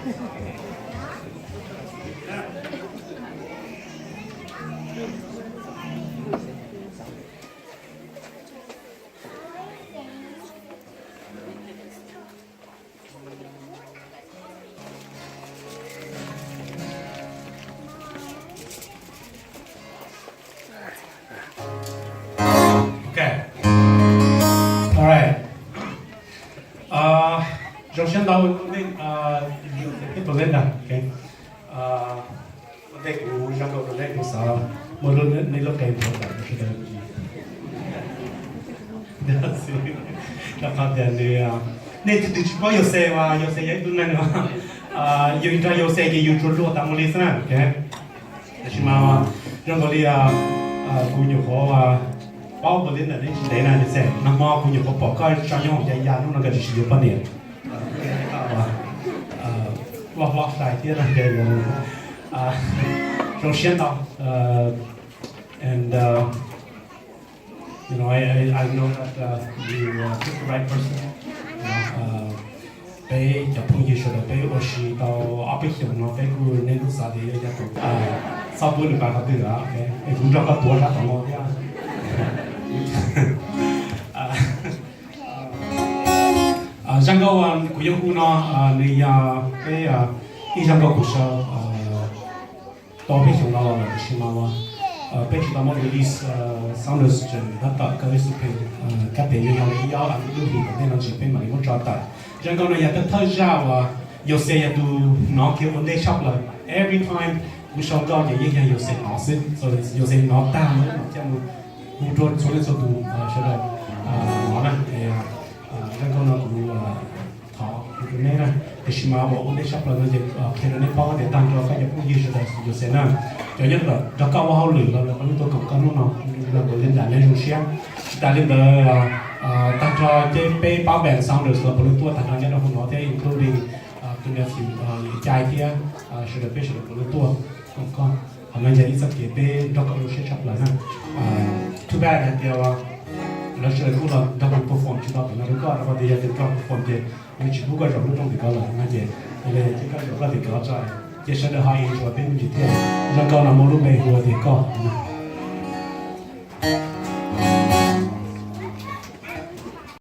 Ok. All right. Zoo siab ntau nej, Belinda. Ua ntej kuv zoo nkaus rau nej, kuv xav muaj lub, nej lub qe nthuav tawm rau sawv daws. Rau qhov tias nws, nej twb tsis paub Yauxej mas Yauxej yog ib tug neeg, yus nrog Yauxej ces yus tsuas luag tas mus li xwb na. Tab sis mas zoo nkaus li kuv nyuam qhuav paub Belinda ntev tsis ntev na, Yauxej, nag hmo kuv nyuam qhuav pom koj tso nyob hauv ya ya, hnub no koj tsis yuav poj niam. Loj hlob sai thiab no ces zoo siab ntau. And you know, I, I know that you pick the right person. Peb cov phooj ywg sawv daws peb ua si tau ob peb xyoos no peb kuj, nej kuj xav tias yog tus txhob pub nws pab qhov twg lawm, es kuv nrog koj tuav sab tom no thiab. Zaj nkauj kuv yuav hu no nws yog peb ib zaj nkauj kuv sau tau peb xyoos no los lawm, tiam sis mas peb tsis tau muab release. Saunders tseem tab tom kaw ib xub pheej kab tes nyob hauv ib ob lub hlis tom ntej no ntsis peb mam li muab tso tawm. Zaj nkauj no yog thawj thawj zaj uas Yauxej yog tus hnov kiag ua ntej tshaj plaws. Every time kuv sau nkauj ces yeej yog Yauxej hnov xwb. Yauxej hnov tag no mam coj mus hu rau txhua leej txhua tus sawv daws hnov na. Zaj nkauj no kuv thov kuv tus neb na, tiam sis mas uas ua ntej tshaj plaws no ces qhia rau nej paub tias tag nrho koj cov phooj ywg sawv daws Yauxej na, cov nyob nrog koj ua hauj lwm los lawv puav leej tuaj koom koj hnub no, Belinda neb zoo siab. Tsis tas li ntawd, tag nrho ces peb pab band Saunders los puav leej tuaj tag nrho nyob rau hauv no thiab, including tus nephew Cai thiab sawv daws, peb sawv daws puav leej tuaj koom koj. Qhov no yog ib txoj kev peb nrog koj ua siab tshaj plaws na. Too bad hais tias lawv sawv daws kuj los nrog kuv perform tsis tau tom no rau koj, rau qhov tias yog tias koj perform ces nws tsis pub koj zaum lub rooj tim ko lawm no ces, ces koj zaum koj tim ko tso, ces sawv daws ho enjoy peb me ntsis thiab. Zaj nkauj no muaj lub npe hu ua tias Koj.